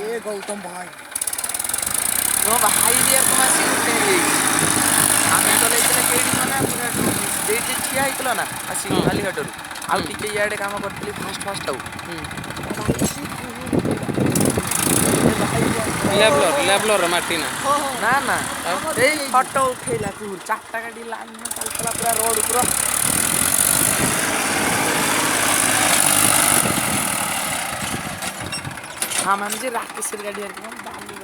ଏ ଗୌତମ ଭାଇ। ମୋ ଭାଇ ବି ଆକୁ ଆସିକି ଉଠେଇ ଦେଇଛି। ଆମେ ଚଲେଇଥିଲେ କେଇଠି ମାନେ ପୁରା ସେଇଠି ଠିଆ ହେଇଥିଲ ନା ଆସିକି ବାଲିଘାଟରୁ, ଆଉ ଟିକେ ଇଆଡ଼େ କାମ କରିଥିଲି ଫାଷ୍ଟ ଫାଷ୍ଟ। ଆଉ ଲେବଲର ଲେବଲର ମାଟି ନା? ନା ନା, ଏଇ ଫଟୋ ଉଠେଇଲା କୁହୁର ଚାରିଟା ଗାଡି ଲାଇନ ଚାଲିଥିଲା ପୁରା ରୋଡ ପୁରା। ହଁ, ମାନେ ଯେ ରାକେଶ ଗାଡି ହେରିକା ବାଲି।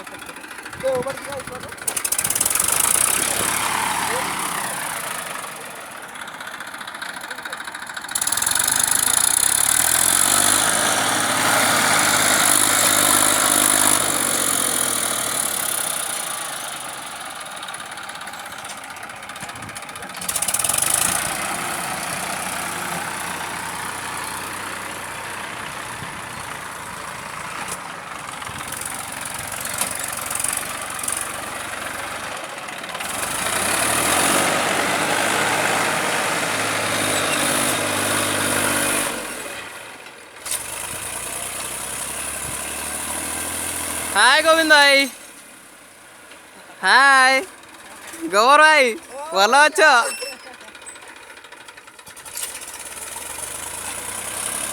ହାଏ ଗୋବିନ୍ଦ ଭାଇ, ହାଏ ଗୋବର ଭାଇ, ଭଲ ଅଛ?